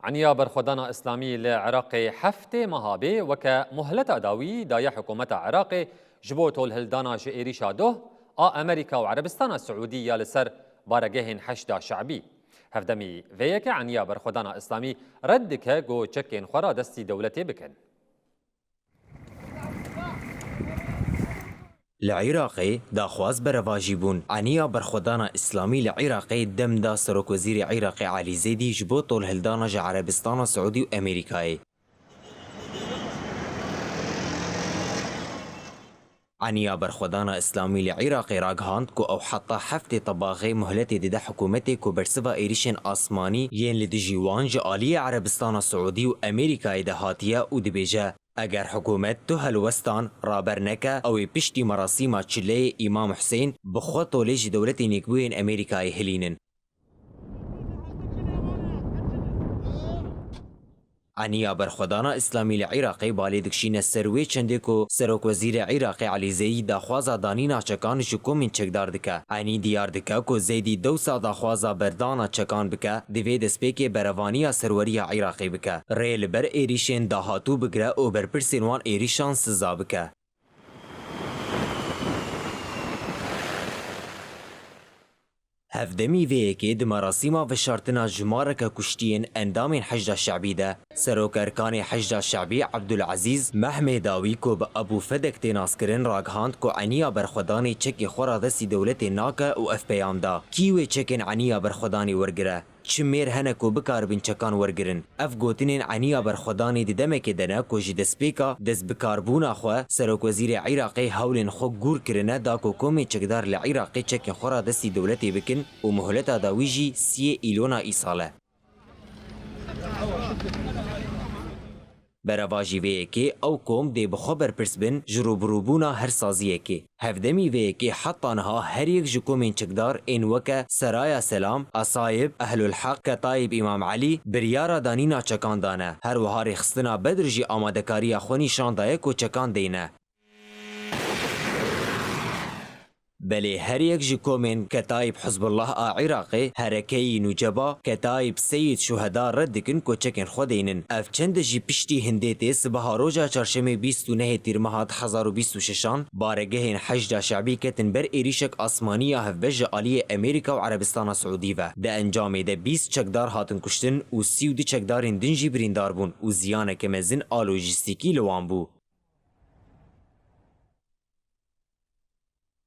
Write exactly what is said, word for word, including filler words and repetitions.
Eniya Berxwedana Îslamî li Iraqê heftê meha bê weke muhleta dawî daye hikûmeta Iraqê ji bo tolhildana ji êrîşa doh a Amerîka û Erebistana Siûdî ya li ser baregehên Heşda Şe'bî. Hevdemî vê yekê Eniya Berxwedana Îslamî red dike ku çekên xwe radestî dewletê bikin. Li Iraqê daxwaz berevajî bûn. Eniya Berxwedana Îslamî li Iraqê dem da Serokwezîrê Iraqê Elî Zeydî ji bo tolhildana ji Erebistana Siûdî û Amerîkayê. Eniya Berxwedana Îslamî li Iraqê ragihand ku ew heta heftê tebaxê muhletê dide hikûmetê ku bersiva êrîşên asmanî yên li dijî wan ji aliyê Erebistana Siûdî û Amerîkayê de hatiye û dibêje, eger hikûmet tu helwestan raber neke, ew ê piştî merasîma çileyê Îmam Husên bi xwe tolê ji dewletên Yekbûyên Amerîkayê hilînin. Eniya Berxwedana Îslamî li Iraqê balê dikişîne ser wê çendê ku Serokwezîrê Iraqê Elî Zeyî daxwaza danîna çekan ji komên çekdar dike. Enî diyar dike ku Zeydî dewsa daxwaza berdana çekan bike, divê destpêkê berevaniya serweriya Iraqê bike. Rê li ber êrîşên dahatû bigire û berpirsên wan êrîşan siza bike. Hevdemî vê yekê di merasîma veşartina jimareke kuştiyên endamên Heşda Şe'bî de, Serok Erkanê Heşda Şe'bî Ebdulezîz Mehmêdawî ku bi Ebû Fedek tê naskirin ragihand ku eniya berxwedanê çekê xwe radestî dewletê nake û ev peyam da, kî wê çekên eniya berxwedanê wergire? Çi mêr hene ku bikaribin çekan wergirin? Ev gotinên eniya berxwedanê di demekê de ne ku ji destpêka destbikarbûna xwe Serokwezîrê Iraqê hewlên xwe gûr kirine da ku komên çekdar li Iraqê çekên xwe radestî dewletê bikin û muhleta dawî jî siyê îlona îsal e. Berevajî vê yekê ew kom dê bi xwe berpirs bin ji rûbirûbûna her saziyekê. Hevdemî vê yekê heta niha her yek ji komên çekdar ên weke Seraya Selam, Esayib, Ehlul Heq, Ketayib Îmam Elî biryara danîna çekan dane. Her wiha rêxistina Bedr jî amadekariya xwe nîşan daye ku çekan deyne. Belê her yek ji komên Ketayîb Hizbullah a Iraqê, Herekeyî Nûceba, Ketayîb Seyîd Şuheda red dikin ku çekên xwe deynin. Ev çende jî piştî hindê tê sibeha roja çarşemê bîst û nehê tîrmeha du hezar û bîst û şeşan baregehên Heşda Şe'bî ketin ber êrîşek asmanî ya hevbeş ji aliyê Amerîka û Erebistana Siûdî ve. Di encamê de bîst çekdar hatin kuştin û sî û du çekdarên din jî birîndar bûn û ziyaneke mezin a lojîstîkî li wan bû.